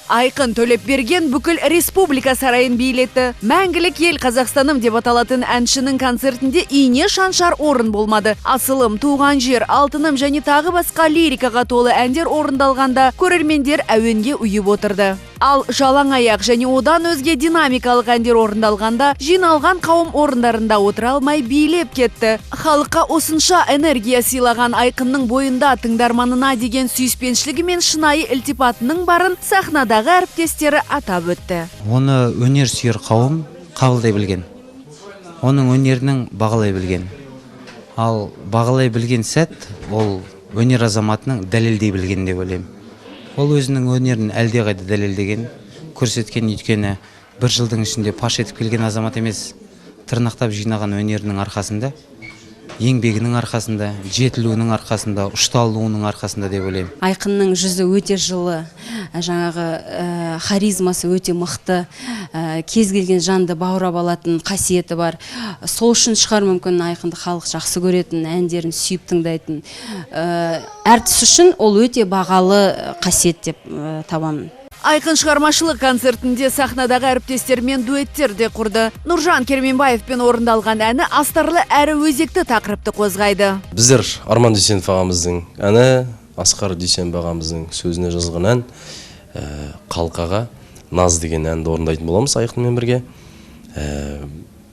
Айқын Төлепберген бүкіл Республика сарайын билетті. «Мәңгілік ел Қазақстаным» деп аталатын әншінің концертінде ине шаншар орын болмады. «Асылым», «Туған жер», «Алтыным» және тағы басқа лирикаға толы әндер орындалғанда, көрермендер әуенге ұйып отырды. Ал жалаң аяқ және одан өзге динамикалық әндер орындалғанда, жиналған қауым орындарында отыра алмай, билеп кетті. Халыққа осынша энергия сыйлаған Айқынның бойында тыңдарманына деген сүйіспеншілігі мен шынайы ілтипатының барын сахнадағы әріптестері атап өтті. Оны өнер сүйер қауым қабылдай білген, оның өнерінің бағалай білген. Ал бағалай білген сәт ол өнер азаматының дәлелдей білген деп ойлаймын. Ол өзінің өнерін әлдеқайда дәлелдеген, көрсеткен. Өйткені бір жылдың ішінде паш етіп келген азамат емес, тырнақтап жинаған өнерінің арқасында, еңбегінің арқасында, жетілуінің арқасында, ұшталуының арқасында деп ойлаймын. Айқынның жүзі өте жылы, жаңағы харизмасы өте мықты, кез келген жанды баурап алатын қасиеті бар. Сол үшін шығар, мүмкін, Айқынды халық жақсы көретін, әндерін сүйіп тыңдайтын. Әртіс үшін ол өте бағалы қасиет деп табамын. Айқын шығармашылық концертінде сахнадағы әріптестермен дуэттер де құрды. Нұржан Керменбаевпен орындалған әні астарлы әрі өзекті тақырыпты қозғайды. Біздер Арман Дүйсенов ағамыздың әні, Асқар Дүйсенбі ағамыздың сөзіне жазылған ән, «Қалқаға наз» деген әнді орындайтын боламыз Айқынмен бірге.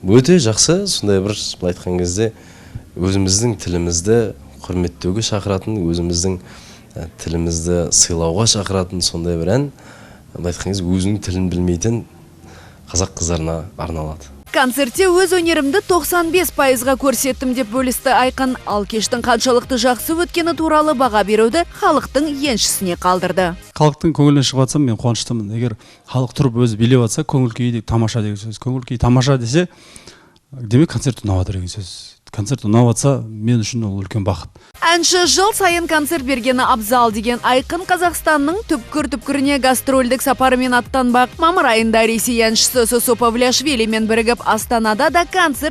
Өте жақсы, сондай бір, былай айтқан кезде, өзіміздің тілімізді құрметтеуге шақыратын, өзіміздің тілімізді сыйлауға шақыратын сондай бір ән. Былай айтқан кезде, өзінің тілін білмейтін қазақ қыздарына арналады. «Концертте өз өнерімді 95%-ға көрсеттім», – деп бөлісті Айқын. Ал кештің қаншалықты жақсы өткені туралы баға беруді халықтың еншісіне қалдырды. Халықтың көңілінен шығып жатсам, мен қуаныштымын. Егер халық тұрып өзі билеп жатса, көңіл күйі тамаша деген сөз. Көңіл күйі тамаша десе, демек, концерт ұнап жатыр деген сөз. Концерт ұнап жатса, мен үшін ол үлкен бақыт. Әнші жыл сайын концерт бергені абзал деген Айқын Қазақстанның түпкір-түпкіріне гастрольдік сапарымен аттанбақ. Мамыр айында Ресей әншісі Сосо Павлиашвилимен бірігіп, Астанада да концерт